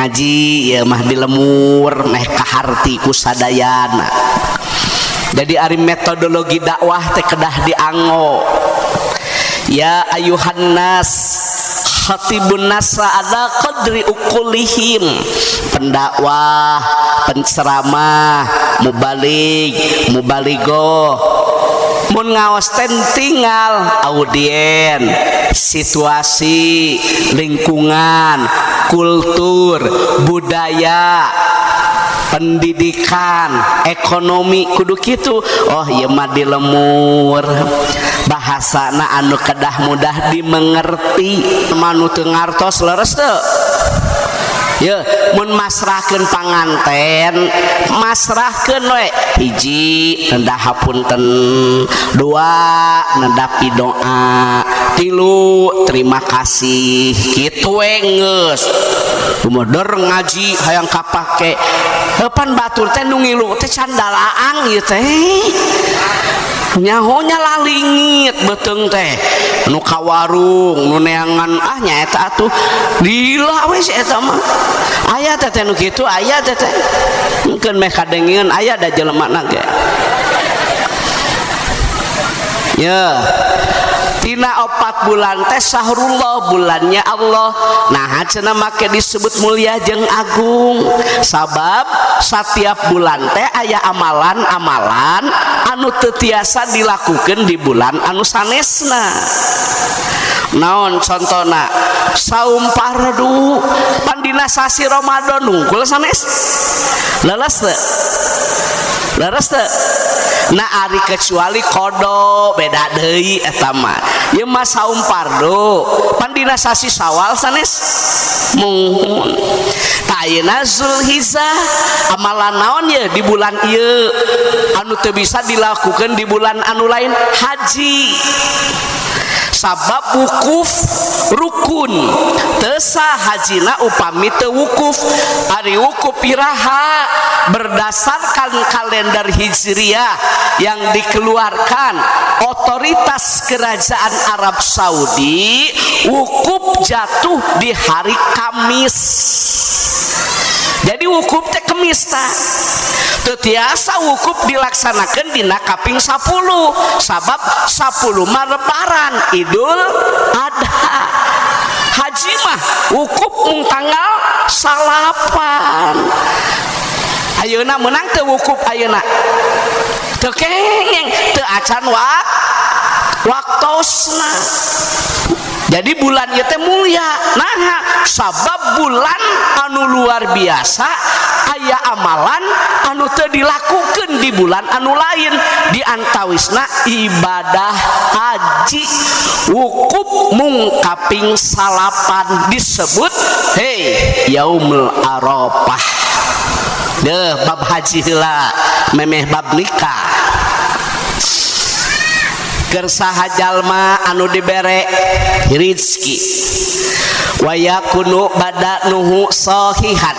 Ngaji ieu mah di lemur meh kaharti ku sadayana. Jadi ari metodologi dakwah teh kedah dianggo. Ya ayuhan nas khatibun nasa ala qadri uqulihim. Pendakwah, penceramah, mubalig, mubaligoh mun ngaos teh tinggal audien, situasi, lingkungan, kultur, budaya, pendidikan, ekonomi kudu kitu. Oh ieu mah di lemur bahasana anu kedah mudah dimengerti. Manu teu ngartos leres teu? Ya, mun masrahkeun panganten, masrahkeun we hiji nendah hapunten, dua nendah pidoa, tilu terima kasih, kitu we geus. Kumodor ngaji hayang kapake. Heupan batur teh nu ngilu teh candalaang ieu teh. Nyahonya lalingit beuteung teh nu ka warung nu neangan ah nyaeta atuh lila we si eta mah. Aya teh teh nu kitu aya teh teh. Mungkin meh kadengeun aya da jelemana ge. Ya. Tina 4 bulan teh sahrullah, bulannya Allah. Nah cenah make disebut mulia jeung agung sabab setiap bulan teh aya amalan-amalan anu teu tiasa dilakukeun di bulan anu sanesna. Naon contona? Saum fardu pan dina sasi Ramadan nungkul sanes. Leres teu? Leres teu? Nah ari kecuali kodo beda deui eta mah. Ieu mah saum fardu pan dina sasi Syawal sanes mung. Tah ayeuna Zulhijjah amalan naon ye di bulan ieu anu teu bisa dilakukan di bulan anu lain? Haji. Sabab wukuf rukun, teu sah hajina upami teu wukuf. Ari wukuf iraha? Berdasarkan kalender Hijriah yang dikeluarkan otoritas kerajaan Arab Saudi, wukuf jatuh di hari Kamis. Jadi wukuf teh Kemis tah. Teu tiasa wukuf dilaksanakeun dina kaping 10 sabab 10 mah lebaran Idul Adha. Haji mah wukuf mung tanggal 9. Ayeuna meunang teu wukuf ayeuna? Teu kengeng, teu acan waktosna. Jadi bulan ieu teh mulia. Nah, sabab bulan anu luar biasa aya amalan anu teu dilakukeun di bulan anu lain, di antawisna ibadah haji. Wukuf mung kaping 9 disebut hei yaumul arafah. Deuh bab haji heula memeh bab nikah. Keur saha jalma anu dibere rizki wayakunu badanuhu sahihan,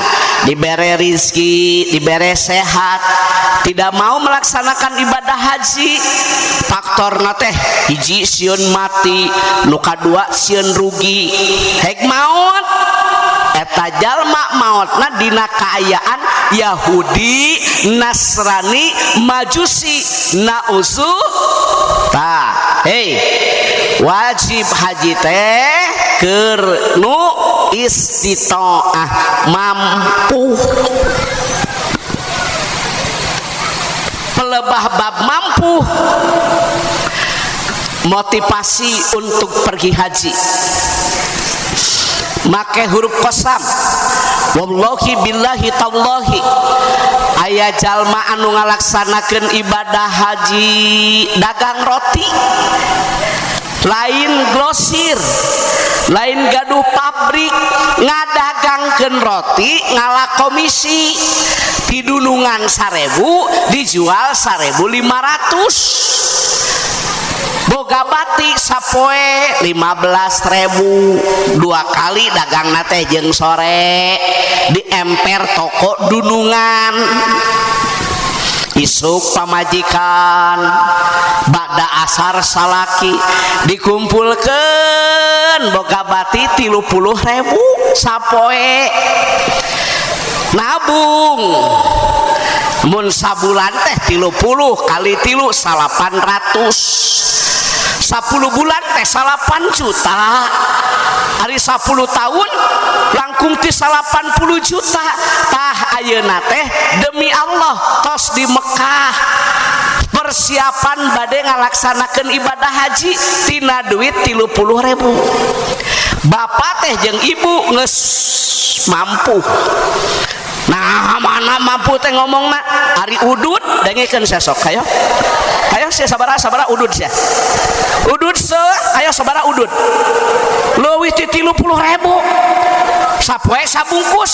dibere rizki, dibere sehat, tidak mau melaksanakan ibadah haji, faktorna teh hiji sieun mati, nu kadua sieun rugi, hek maot eta jalma maotna dina kaayaan Yahudi, Nasrani, Majusi, nauzu. Tah, hei, wajib haji teh keur nu istitoah mampu. Pelebah bab mampu, motivasi untuk pergi haji make huruf kosam wallahi billahi tallahi. Aya jalma anu ngalaksanakeun ibadah haji dagang roti, lain grosir, lain gaduh pabrik, ngadagangkeun roti ngala komisi, pidunungan 1000 dijual 1500, boga bati sapoe 15.000, dua kali dagang teh jeung sore di emper toko dunungan. Isuk pamajikan, bada asar salaki, dikumpulkan boga bati 30 30.000 sapoe nabung. Mun sabulan teh 30 kali 3 800, 10 bulan teh 8 juta, hari 10 tahun langkung ti 80 juta. Tah ayeuna teh demi Allah tos di Mekah persiapan bade ngalaksanakeun ibadah haji tina duit 30.000. Bapak teh jeung ibu geus mampu. Nah, mana mampu teh ngomongna ari udud dengekeun sia sok, hayo hayo sia, sabaraha sabaraha udud sia, udud se ayo sabaraha udud, leuwih ti 30.000 sapoe sabungkus.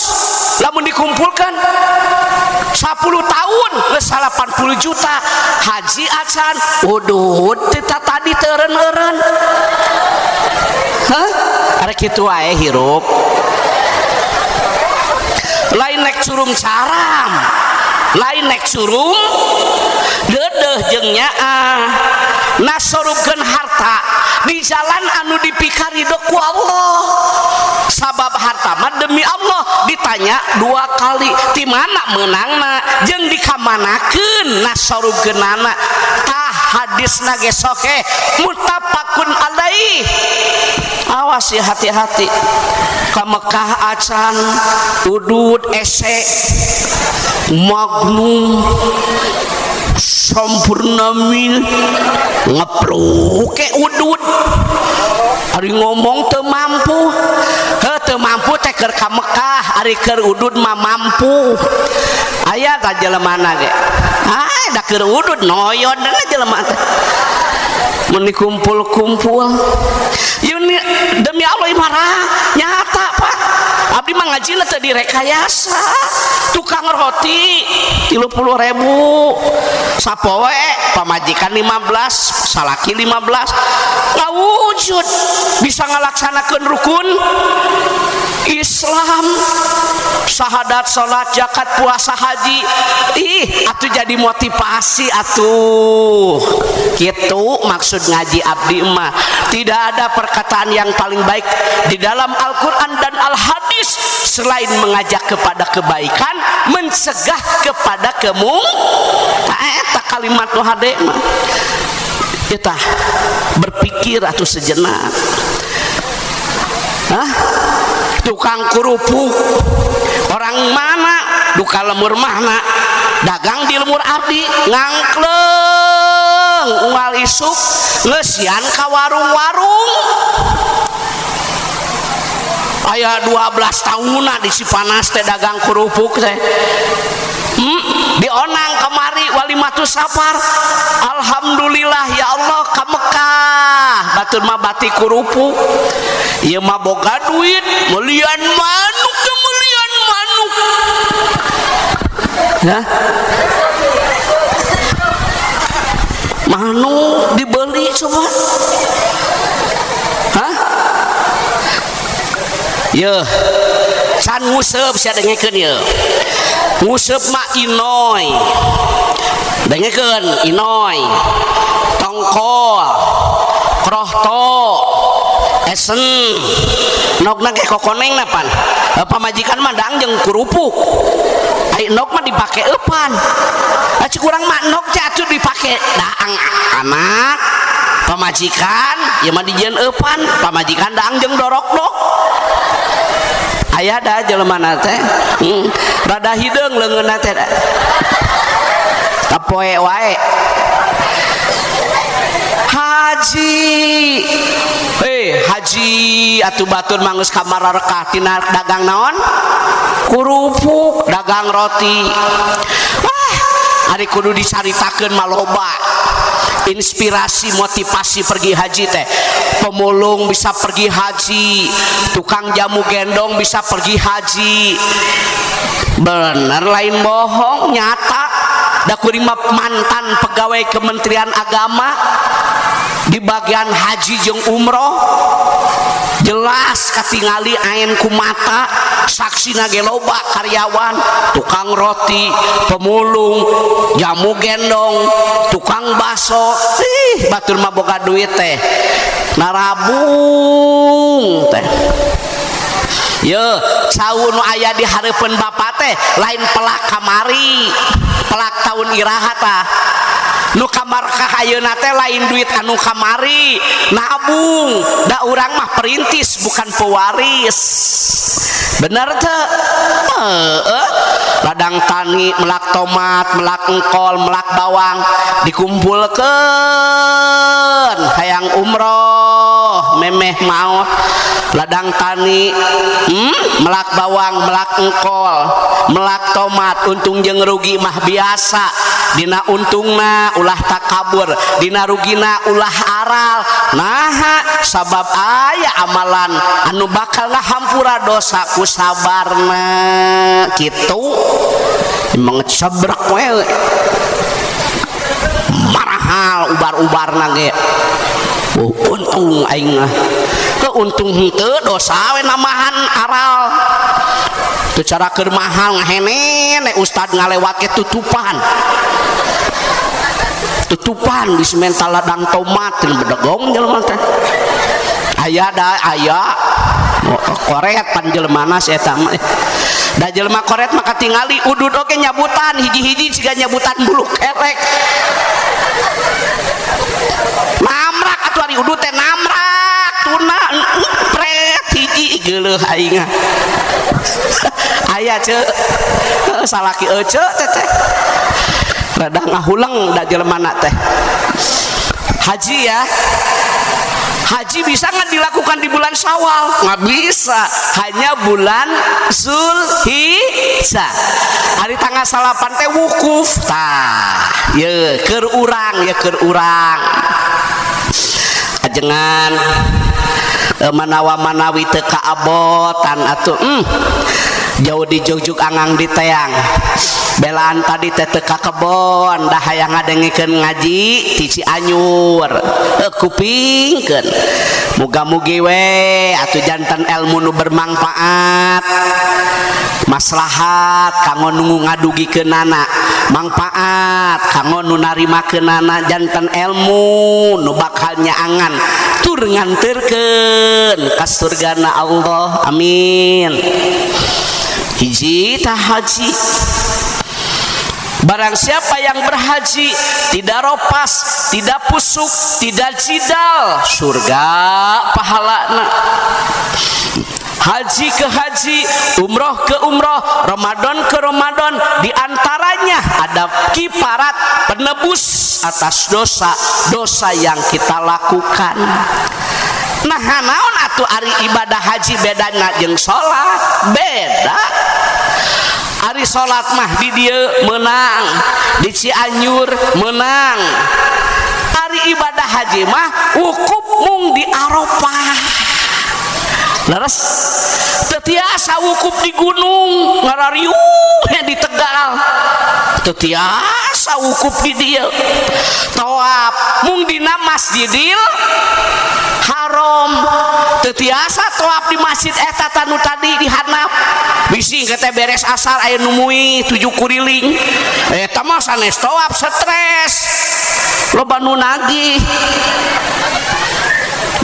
Lamun dikumpulkan 10 tahun geus 80 juta, haji acan, udud teu tadi teureun-eureun. Hah, ari kitu wae hirup, lain nek curum caram, lain nek curum dedeh jeung nyaah, nasorubkeun harta di jalan anu dipikarido ku Allah, sabab harta mah demi Allah ditanya dua kali, di mana meunangna jeung dikamanakeun nasorubkeunana. Tah, hadisna ge soke muttafaqun alaih. Awas ya, hati-hati, ka Mekah acan, udud ese Magnum Sampurna mil ngepluk ke udud, ari ngomong teu mampu. Heuh, teu mampu teh keur ka Mekah, ari keur udud mah mampu. Aya ta jelemana ge, ah, da keur udud noyon jelema teh mun dikumpul-kumpul. Yuni, demi Allah marah nyata, Pak. Abdi mah ngajina teu direkayasa. Tukang roti 30.000 sapoe, pamajikan 15, salaki 15, ngawujud bisa ngalaksanakeun rukun Islam, syahadat, salat, zakat, puasa, haji. Ih atuh, jadi motivasi atuh. Gitu maksud ngaji abdi mah. Tidak ada perkataan yang paling baik di dalam Al-Quran dan Al-Hadis selain mengajak kepada kebaikan, mencegah kepada kemung. Eta kalimat nu hade mah. Kita berpikir atau sejenak. Hah? Tukang kerupuk orang mana duka lemur mana dagang di lemur abdi, ngangkleng unggal isuk ngeusian ka warung-warung. Aya 12 tahunan di Cipanas teh dagang kerupuk teh. Dionang kemari walimatus safar, alhamdulillah ya Allah ka Mekah, batur mah bati kerupuk. Ieu mah boga duit melian manuk teh, melian manuk ya, manuk dibeli coba. Hah? Ye, can nguseup sia, dengekeun ye. Nguseup mah inoy. Dengekeun, inoy. Tongkol, krohto, esen. Nogna ge kokoneng na pan. Pamajikan mah daang jeung kerupuk. Ai endog mah dipake eupan. Cik urang mah endog teh atuh dipake daang anak pamajikan, ieu mah dijieun eupan, pamajikan daang jeung dorokdok. Aya da jelema teh, rada hideung leungeunna teh, tapoe wae haji. Eh, haji atuh, batur mah geus kamararekah tina dagang naon, kerupuk, dagang roti. Wah, ari kudu dicaritakeun mah loba inspirasi motivasi pergi haji teh. Pemulung bisa pergi haji, tukang jamu gendong bisa pergi haji. Bener, lain bohong, nyata. Da kuring mah mantan pegawai Kementerian Agama di bagian haji jeung umroh, jelas katingali ain ku mata, saksina ge loba karyawan, tukang roti, pemulung, jamu gendong, tukang baso. Ih, batur mah boga duit teh narabung teh. Ye, cau nu aya di hareupeun bapak teh lain pelak kamari, pelak tahun iraha tah. Nu kamarkah ayeuna teh lain duit anu kamari, nabung. Da urang mah perintis, bukan pewaris. Bener teu? Heeh. Ladang tani melak tomat, melak engkol, melak bawang dikumpulkeun hayang umroh memeh maot. Ladang tani, melak bawang, melak engkol, melak tomat, untung jeung rugi mah biasa. Dina untungna ulah takabur, dina rugina ulah aral. Naha? Sabab aya amalan anu bakal ngahampura dosa ku sabarna kitu. Emang sebrek we, marahal ubar-ubarna ge. Oh, untung aing mah. Ke untung henteu, dosa we namahan aral. Teu cara keur mahal ngahenene ustad ngalewat ke tutupan. Tutupan di semental ladang tomat bedegong jelema teh. Aya da aya koret pan jelema si eta mah. Da jelema koret mah katingali udud oge nyabutan hiji-hiji siga nyabutan bulu kerek. Namrak atuh ari udud teh, namrak tuna pret hiji, geuleuh aing. Aya ce salaki ece teh teh rada ngahuleng da jelema teh. Haji ya, haji bisa nggak dilakukan di bulan Syawal? Nggak bisa, hanya bulan Zulhijjah. Hari tanggal 9 teh wukuf. Tah ye keur urang, ya keur urang ajengan manawa manawi teu kaabotan atuh, jauh di jugjug angang di teang. Belaan tadi teh teu ka kebon, dah hayang ngadengikeun ngaji ti Cianjur, kupingkeun. Muga-mugi we atuh janten ilmu nu bermanfaat, maslahat kanggo nu ngadugikeunana, mangfaat kanggo nu narimakeunana, janten ilmu nu bakal nyaangan tur nganterkeun ka surgana Allah, amin. Hiji tah haji. Barang siapa yang berhaji tidak ropas, tidak pusuk, tidak jidal, surga pahalana. Haji ke haji, umroh ke umroh, Ramadan ke Ramadan, diantaranya ada kifarat, penebus atas dosa-dosa yang kita lakukan. Nah, naon atuh ari ibadah haji bedana jeung salat? Beda. Ari salat mah di dieu menang, di Cianjur menang. Ari ibadah haji mah wukuf mung di Arafah. Leres, teu tiasa wukuf di gunung ngarariuh di Tegal, teu tiasa wukuf di dieu. Tawaf mung dina Masjidil Haram, teu tiasa tawaf di masjid eta tanu tadi di handap. Bisi teh beres asar aya nu mui tujuh kuriling, eta mah sanes tawaf, stres, loba nu nagih.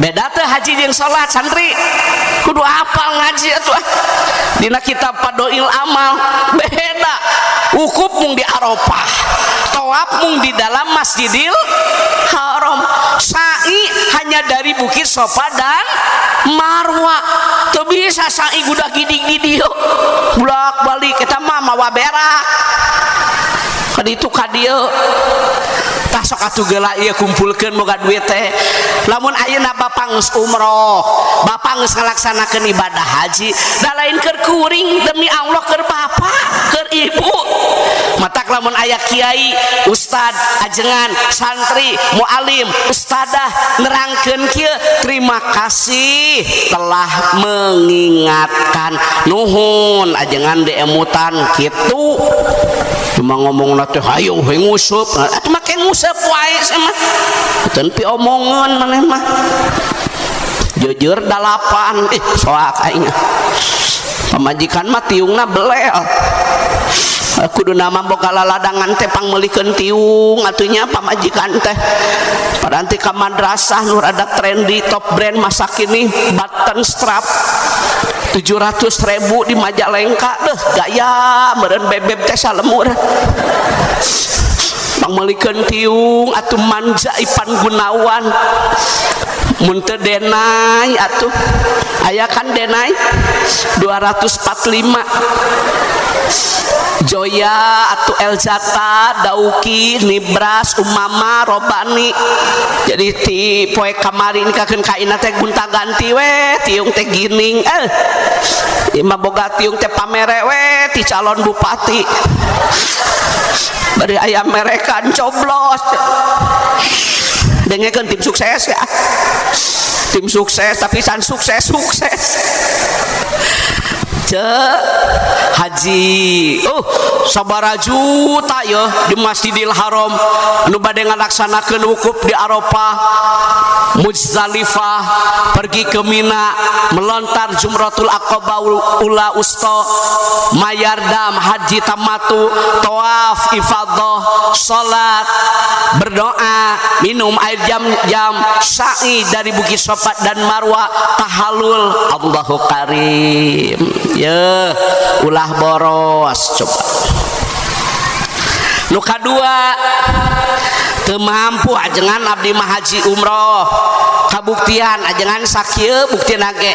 Beda teh haji jeung salat? Santri kudu hafal ngaji atuh. Dina kitab Fadhoil Amal beda. Wukuf mung di Arafah, tawaf mung di dalam Masjidil Haram, sa'i hanya dari Bukit Sofa dan Marwa. Teu bisa sa'i gudak gidig di dieu bulak balik, eta mah mawa berak ka ditu ka dieu. Tah, sok atuh geula ieu kumpulkeun boga duit teh. Lamun ayeuna bapak geus umroh, bapak geus ngalaksanakeun ibadah haji, da lain keur kuring, demi Allah keur bapak, keur ibu. Matak lamun aya kiai, ustad, ajengan, santri, mualim, ustadah nerangkeun kieu, terima kasih telah mengingatkan, nuhun ajengan diemutan kitu. Cuma ngomong teh hayo we nguseup atuh, make nguseup wae mah teu pi omongan maneh mah. Jujur dalapan ih soak aing. Pamajikan mah tiungna belel, kudu nama boga laladangan teh pangmeulikeun tiung atunya pamajikan teh. Paranti ka madrasah nu rada trendy, top brand masa kini, button strap. 700 ribu di Majalengka deh. Gaya meren bebeb teh salemur pangmeulikeun tiung atuh, manja Ipan Gunawan. Mun teu Denai atuh, aya kan Denai 245, Joya atau Elzata, Dauki, Nibras, Umama, Robani. Jadi ti poe kamari kakeun kaina teh gunta ganti we tiung teh gining. Eh, mah boga tiung teh pamere we ti calon bupati, bari aya merekan coblos. Dengekeun, tim sukses ya, tim sukses, tapi can sukses sukses. Cek haji, oh, sabara juta ya di Masjidil Haram. Anu bade ngalaksanakeun wukuf di Arafah, Muzdalifah, pergi ke Mina, melontar Jumratul Aqabah ula, usto, mayar dam haji tamattu, tawaf ifadah, salat, berdoa, minum air jam-jam, sa'i dari Bukit Sofa dan Marwah, tahalul. Allahu Karim ya, ulah boros. Coba nu kadua, teu mampu ajengan abdi mah haji umroh, kabuktian ajengan sakieu buktina ge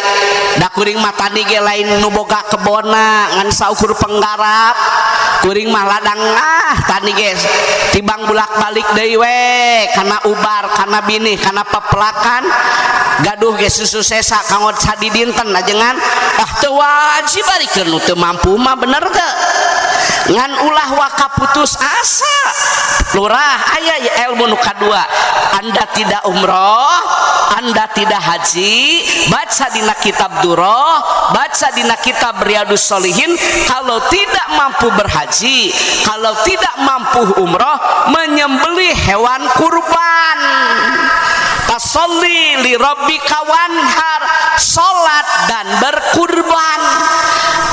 da kuring mah tadi ge lain nu boga kebona, ngan saukur penggarap kuring mah ladang. Ah, tani ge tibang bulak-balik deui we kana ubar, kana binih, kana pepelakan, gaduh ge susu sesa kanggo sadidinten ajengan. Ah, teu wajib ari keur nu teu mampu mah, bener teu? Ngan ulah waka putus asa. Lurah, aya ya ilmu nu kadua. Anda tidak umroh, Anda tidak haji, baca dina kitab Duroh, baca dina kitab Riyadus Solihin, kalau tidak mampu berhaji, kalau tidak mampu umroh, menyembelih hewan kurban. Fasolli li rabbika wanhar, salat dan berkurban.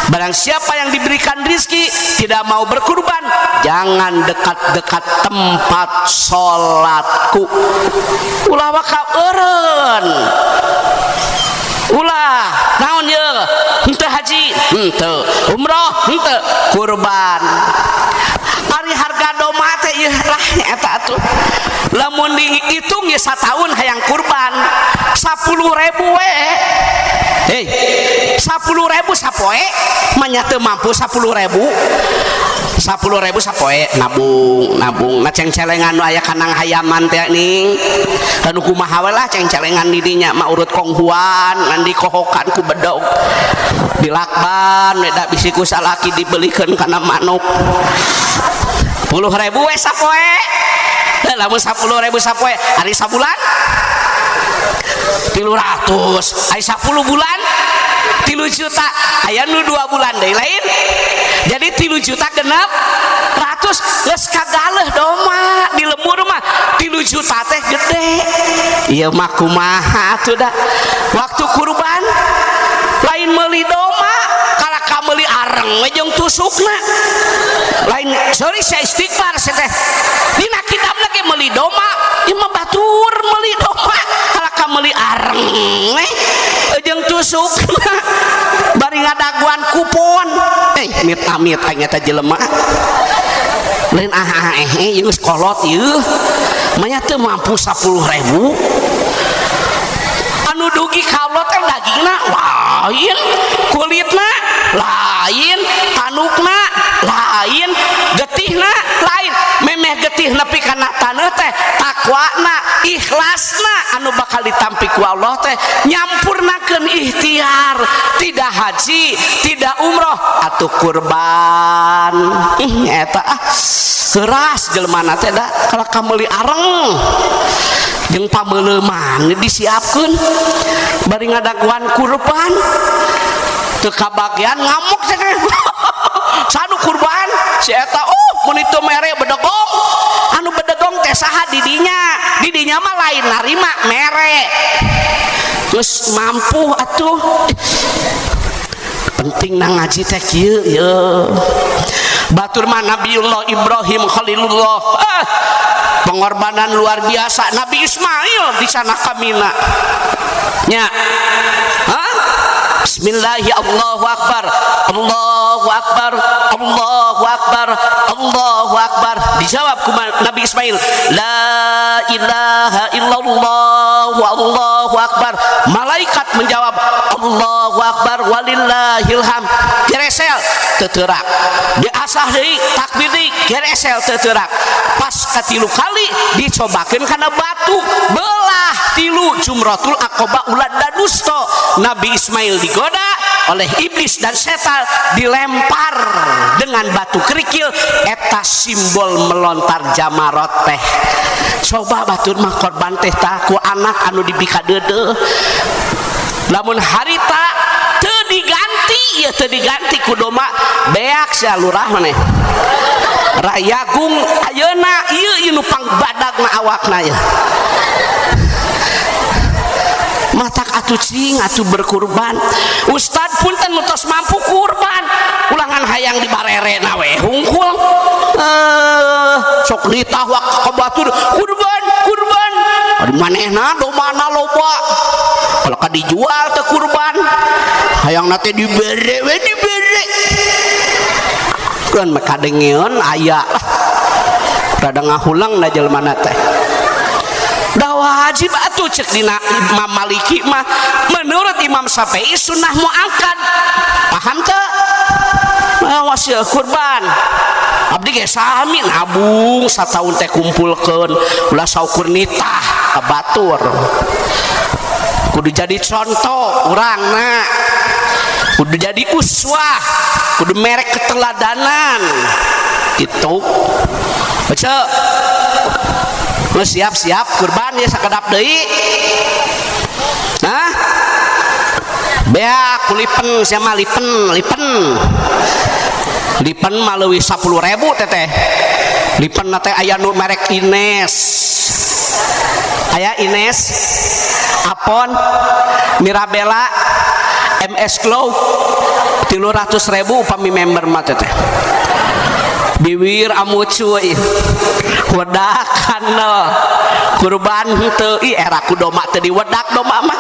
Barang siapa yang diberikan rizki tidak mau berkurban, jangan dekat-dekat tempat salatku. Ulah waka eureun, ulah naon ye, henteu haji, henteu umroh, henteu kurban. Ari harga domba teh ieu lah eta atuh, lamun dihitung ya sataun hayang kurban 10 ribu we. Hei, 10 ribu sapoe manya teu mampu. 10 ribu, 10 ribu sapoe, nabung nabung. Nah, ceng-celengan nu aya kanang hayaman teh ning anu kumaha we lah, ceng-celengan di dinya mah urut konghuan, ngan dikohokan ku bedog, dilakban we da bisi ku salaki dibelikeun kana manuk. 10 ribu we sapoe. Teu, lamun 10 ribu sapoe, ari sabulan 300, ari 10 bulan 3 juta. Aya nu 2 bulan deui lain, jadi 3 juta 600. Geus kagaleuh domba di lembur mah 3 juta teh gede. Ieu mah kumaha atuh da waktu kurban lain meuli domba, kalah ka meuli areng we jeung tusukna. Lain, sorry, saya istighfar. Saya teh dina kitab lagi meuli domba, ieu mah batur meuli domba kalah ka meuli areng we jeung tusukna, bari ngadaguan kupon. Eh, mit amit aing eta jelema lain. Ah ah, eh eh, ieu geus kolot ieu manya teu mampu 10 ribu. Anu dugi ka Allah teh dagingna lain, kulitna lain, tandukna lain, getihna lain. Memeh getih nepi kana taneuh teh takwana, ikhlasna anu bakal ditampi ku Allah teh, nyampurnakeun ikhtiar. Tidak haji, tidak umroh, atuh kurban. Ih, eta ah keras jelema teh da kalau kameuli areng jeung pameuleuman disiapkeun, bari ngadaguan kurban teu kabagian, ngamuk teh. Sanu kurban si eta, oh, mun itu mere bedegong. Anu bedegong teh saha didinya? Didinya mah lain narima, mere. Geus mampu atuh. Penting na ngaji teh kieu ye. Batur mah Nabiullah Ibrahim Khalilullah, ah, pengorbanan luar biasa. Nabi Ismail di sana kamina nya. Hah? Bismillahi, Allahu Akbar, Allahu Akbar, Allahu Akbar, Allahu Akbar. Dijawab ku Nabi Ismail, la ilaha illallah Allahu Akbar. Malaikat menjawab, Allahu Akbar walillahilham. Geresel teu teurak. Diasah deui, takbir deui, geresel teu teurak. Pas katilu kali dicobakeun kana batu, belah tilu, Jumratul Aqabah ulah dadusto. Nabi Ismail digoda oleh iblis dan setan, dilempar dengan batu kerikil. Eta simbol melontar jamarot teh. Coba batur mah korban teh tah ku anak anu dipikadeudeuh. Lamun harita teu diganti ya, teu diganti ku domba, beak sia lurah maneh. Rayagung ayeuna ieu, ieu nu pangbadagna awakna ya. Matak atuh cing atuh berkurban. Ustad, punten, nu tos mampu kurban, ulangan hayang dibarerena we hungkul. Eh, sok ditahwak ka batur, kurban kurban. Ari manehna domana loba, kalau ka dijual teh kurban, hayang teh dibere we, dibere kan. Maka kadengeun aya lah rada ngahulang na jelema teh. Dah wajib atuh cek dina Imam Maliki mah, menurut Imam Syafi'i sunnah muakkad. Paham teu? Awas ya, kurban. Abdi ge sami nabung sataun teh, kumpulkeun ulah saukur nitah ka batur. Kudu jadi contoh urangna, kudu jadi uswah, kudu merek keteladanan gitu. Baca. Siap-siap kurban ya, sakedap deui. Nah, beak lipen siapa, lipen lipen lipen mah leuwih 10.000 teteh. Lipen teh aya nu merek Ines, aya Ines, Apon, Mirabella, MS Glow, 300.000 upami member mah teteh. Biwir amucu wedakan no. Kurban teu ih, era ku domba teu diwedak, domba mah.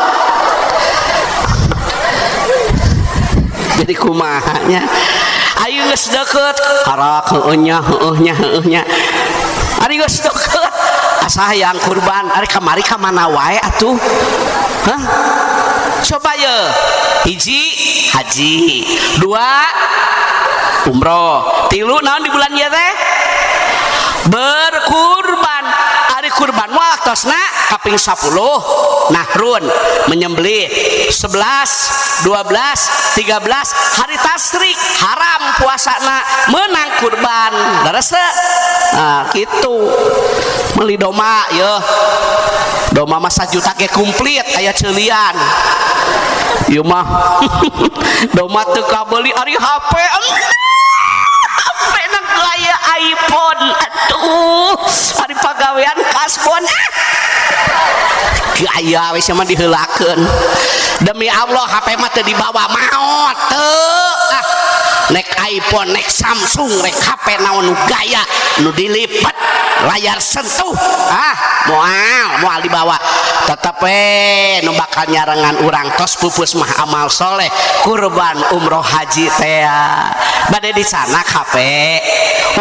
Jadi kumaha nya, ayo geus deukeut karak, heueuh nya, heueuh nya, heueuh nya. Ari geus deukeut asa hayang kurban. Ari kamari ka mana wae atuh? Hah, coba ye. Hiji haji, dua umroh, tilu naon di bulan ieu teh? Berkurban. Ari kurban waktosna kaping 10 nahrun menyembelih, 11, 12, 13 hari tasyrik haram puasana, menang kurban. Leres teu? Nah, gitu. Meuli domba ye, domba mah sajuta ge komplit, aya ceulian. Ieu mah domba teu kabeuli, ari HP, HP na gaya iPhone atuh. Ari pagawean kasbon, ah gaya we mah diheulakeun. Demi Allah, HP mah teu dibawa maot teu ah. Nek iPhone, nek Samsung, rek HP naon nu gaya nu dilipat layar sentuh, ah moal moal dibawa. Tetep we nu bakal nyarengan urang tos pupus mah amal soleh, kurban, umroh, haji teh. Bade di sana HP.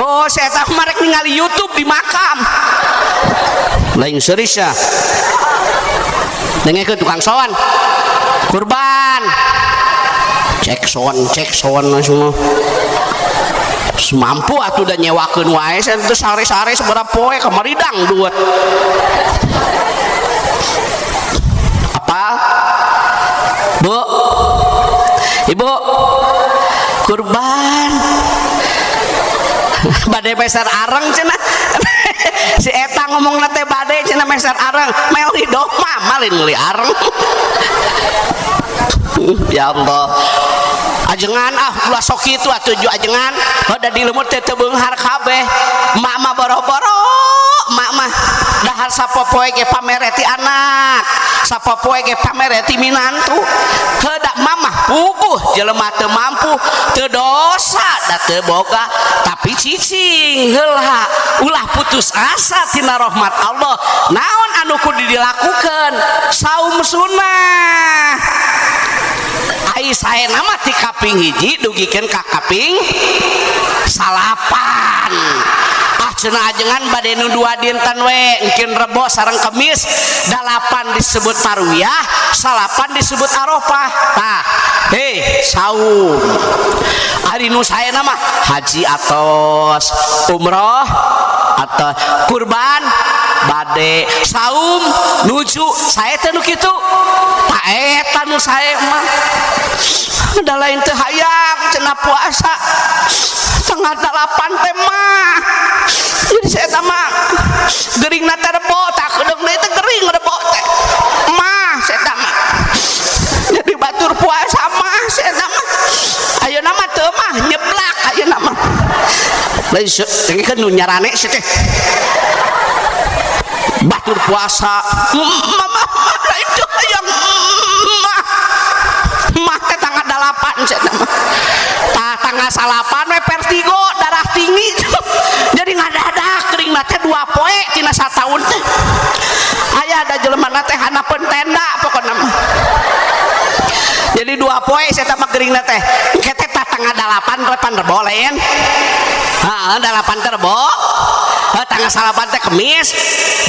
Oh, saya tahu marek ningali YouTube di makam. Lain serius ya, dengekeun tukang sound kurban, cek sound, cek sound semua. Mampu atuh da nyewakeun wae teu sare-sare sabaraha poe kamari dangdut. Apa, Bu, Ibu, kurban bade meser areng cenah. Si eta ngomong teh bade cenah meser areng, meli domba malin meuli areng. Ya Allah, ajengan ah, ulah sok kitu atuh ju ajengan. Da di lemur teh teu beunghar kabeh. Mak mah boro-boro, mak mah dahar sapopoe ge pamereti anak, sapopoe ge pamereti minantu. Heudak mamah puguh jelema teu mampu, teu dosa da teu boga, tapi cicing heula, ulah putus asa tina rahmat Allah. Naon anu kudu dilakukeun? Saum sunnah. Ai Ari saena mah ti kaping 1 dugikeun ka kaping 9. Ah, cenah ajengan bade nu 2 dinten we, engkin Rebo sareng Kemis. 8 disebut tarwiyah, 9 disebut Arafah. Tah, hei, saum. Ari nu saena mah haji atos, umroh atau kurban bade, saum nuju sae teh nu kitu. Tah, eta nu sae mah. Da lain teu hayang cenah puasa tanggal 8 teh mah. Jadi saya mah gering na teh Rebo, tak kedeung deui teh gering Rebo teh mah. Saya mah jadi batur puasa mah, saya mah ayeuna mah teu mah nyeblak ayeuna mah. Lain kan nu nyarane sih teh batur puasa mama lain teu hayang mah mah teh tanggal 8 saya mah. Tah, tanggal 9 we vertigo, darah tinggi, jadi ngadadak kering teh 2 poe tina sataun teh. Aya ada jelema teh handapeun tenda pokona mah. Jadi 2 poe saya mah gering teh. Engke teh tah tanggal 8 repan Rebo lain. Heeh, 8 teh Rebo. Heuh, tanggal 9 teh Kemis,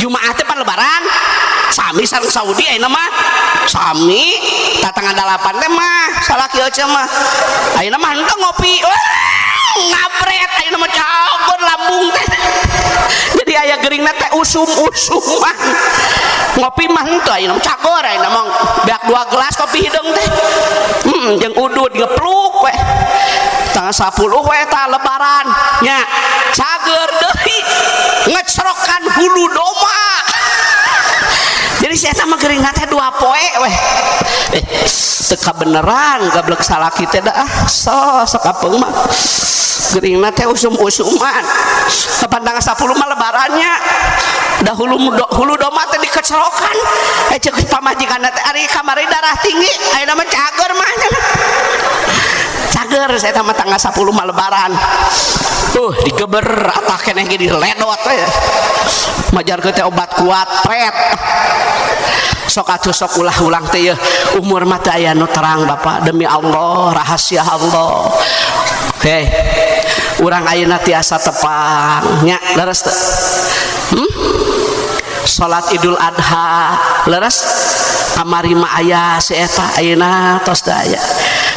Jumaah teh pan Lebaran. Sami sareng Saudi ayeuna mah. Sami tah tanggal 8 teh mah salaki euceu mah. Ayeuna mah henteu ngopi. Wah, ngabret ayeuna mah cagur lambung teh. Jadi aya geuringna teh usum-usuman. Ngopi mah henteu ayeuna mah cagor ayeuna mah beak 2 gelas kopi hideung teh. Jeung udud ngepluk we. Tanggal 10 we tah Lebaran nya. Cager deui ngecrokan hulu domba. Jadi saya mah geuringna teh 2 poe weh. Teu kabeneran gablek salaki teh dah. So sakapeung mah geuringna teh usum-usuman. Kapan tanggal 10 mah Lebarannya. Dahulu hulu domba teh dikecerokan. Ceuk pamajikanna teh ari kamari darah tinggi, ayeuna mah cager mah. Cager saya mah tanggal 10 mah Lebaran. Digeber atah keneh ge diledot we. Majarkeun teh obat kuat pret. Sok atuh sok ulah-ulang teh yeuh, umur mah teu aya nu terang Bapak, demi Allah, rahasia Allah. Hei, urang ayeuna tiasa tepang nya, leres teu? Salat Idul Adha leres kamari mah aya si eta, ayeuna tos teu aya.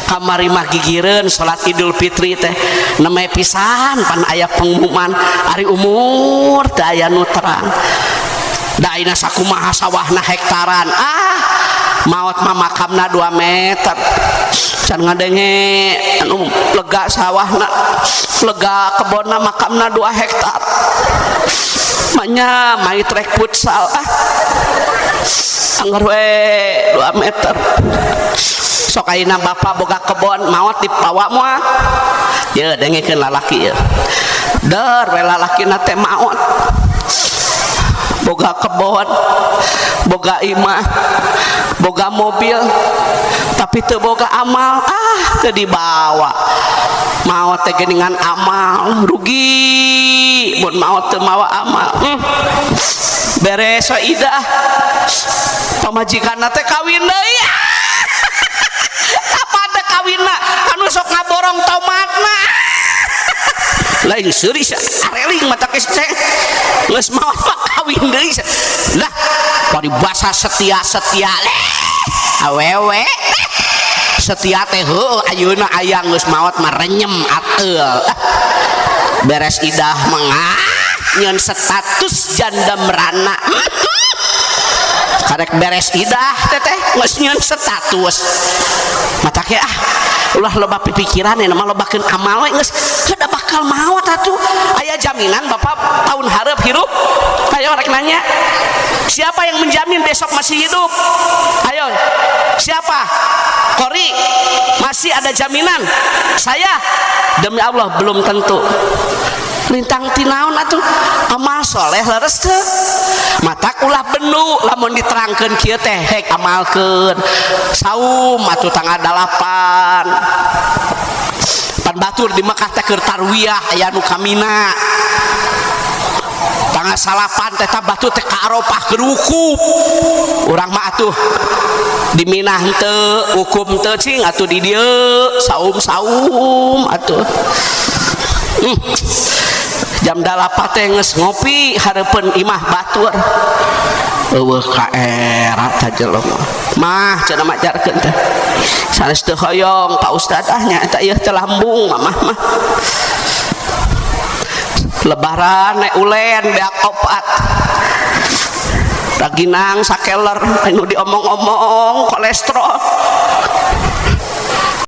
Kamari mah gigireun salat Idul Fitri teh nembe pisan pan aya pengumuman. Ari umur teu aya nu terang. Da ayeuna sakumaha sawahna hektaran, ah maot mah makamna 2 meter. Can ngadenge anu lega sawahna, lega kebonna, makamna 2 hektar. Manya main trek futsal, ah anggar we 2 meter. Sok ayeuna bapak boga kebon maot dipawa moal? Ye, dengekeun lalaki ye. Der we lalakina teh maot, boga kebon, boga imah, boga mobil, tapi teu boga amal, ah teu dibawa. Maot teh geuningan amal, rugi mun maot teu mawa amal. Beres we idah, pamajikanna teh kawin deui. Apa teh kawinna anu sok ngaborong tomatna? Lain seuri areling mata ke geus maot mah kawin deui. Lah, paribasa setia-setia leh awewe setia teh heueuh, ayeuna aya geus maot mah renyem ateul. Beres idah mengah nyeun status janda merana. Karek beres idah teteh geus nyeun status. Mata ke ah ulah loba pipikiran ya, mah lobakeun amal we, geus da bakal maot atuh. Aya jaminan bapak tahun hareup hirup? Ayo rek nanya, siapa yang menjamin besok masih hidup? Ayo siapa? Kori masih ada jaminan? Saya demi Allah belum tentu. Lintang tinaon atuh? Amal soleh leres teu? Matak ulah benu lamun diterangkeun kieu teh, hek amalkeun saum atuh tanggal 8. Pan batur di Mekah teh keur tarwiyah, aya nu kamina tanggal Tanggal 9 teh batur teh ka Arafah keur wukuf. Urang mah atuh di Mina henteu wukuf teu, cing atuh di dieu saum-saum atuh. Jam 8 teh geus ngopi hareupeun imah batur. Euweuh ka era ta jelema mah cenah majarkeun teh. Sanes teu hoyong, Pak Ustad, ah nya eta ieu teh lambung mamah mah. Lebaran naik ulen beak opat, raginang sakeler, anu diomong-omong kolesterol.